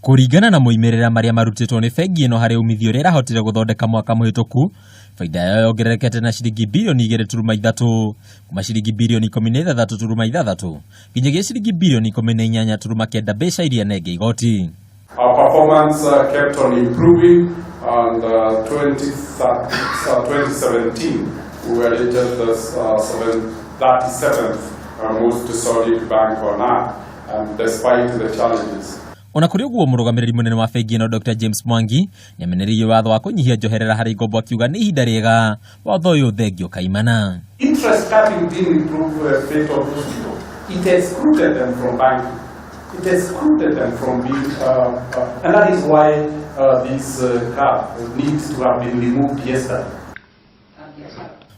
Kũringana na moimĩrĩra marĩa marutĩtwo nĩ bengi ĩno harĩ umithio ũrĩa ĩrahotire gũthondeka mwaka mũhĩtũku, baida yayo yongererekete na ciringi birioni 2.3, kuma ciringi birioni 16.6 nginyagia ciringi birioni 18.9 mbeca iria nenge igoti. Our performance kept on improving, and 2017 we were rated the 37th most solid bank on earth, and despite the challenges. Ona kũrĩ ũguo, mũrũgamĩrĩri mũnene wa bengi ĩno, Dr James Mwangi, nĩamenereirie watho wa kũnyihia njoherera harĩ ngombo, akiuga nĩ ihinda rĩega watho ũyũ thengio kaimana. Interest cutting didn't improve the fate of those people. It excluded them from banking. It excluded them from being, and that is why this cap needs to have been removed yesterday.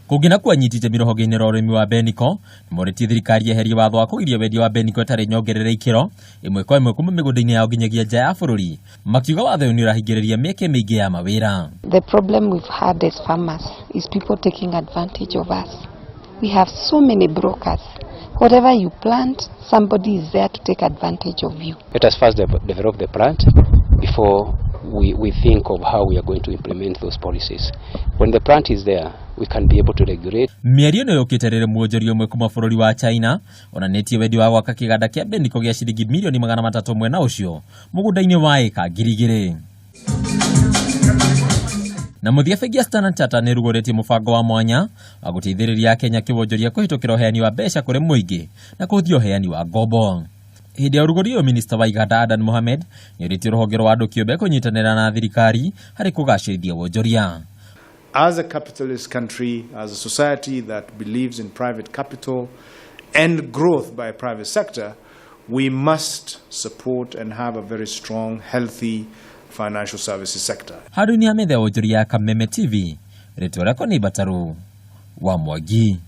Kũngĩ nakuo, anyiti itemi rũhonge-inĩ rwa ũrĩmi wa Beniko nĩmorĩtie thirikari yeherie watho wa kũgiria wendia wa Beniko ĩtarĩ nyongerere ikĩro ĩmwe kwa ĩmwe kuma mĩgũnda-inĩ yao nginyagia nja ya bũrũri, makiuga watho ũyũ nĩ ũrahingĩrĩria mĩeke mĩingĩ ya mawĩra. The problem we've had as farmers is people taking advantage of us. We have so many brokers. Whatever you plant, somebody is there to take advantage of you. Let us first develop the plant before we think of how we are going to implement those policies. When the plant is there, we can be able to regulate. Mĩario ĩno yũkĩte rĩrĩ mwonjoria ũmwe kuma bũrũri wa China onanĩtie wendi wa gwaka kĩganda kĩa Beniko gĩa ciringi mirioni 300 mwena ũcio mũgũnda-inĩ wa ĩka 2000. Na mũthia, bengi ya Standard Chartered nĩ ĩrugũrĩtie mũbango wa mwanya wa gũteithĩrĩria Akenya kĩwonjoria kũhĩtũkĩra ũheani wa mbeca kũrĩ mũingĩ na kũhũthia ũheani wa ngombo. Hĩndĩ ya ũrugũri ũyũ, minista wa iganda Adan Mohamed nĩ orĩtie rũhonge rwa andũ kĩũmbe kũnyitanĩra na thirikari harĩ kũgacĩrithia wonjoria. As a capitalist country, as a society that believes in private capital and growth by private sector, we must support and have a very strong, healthy financial services sector. Handũ-inĩ ha metha ya wonjoria ya Kameme TV, rĩtwa rĩakwa nĩ Mbataru wa Mwangi.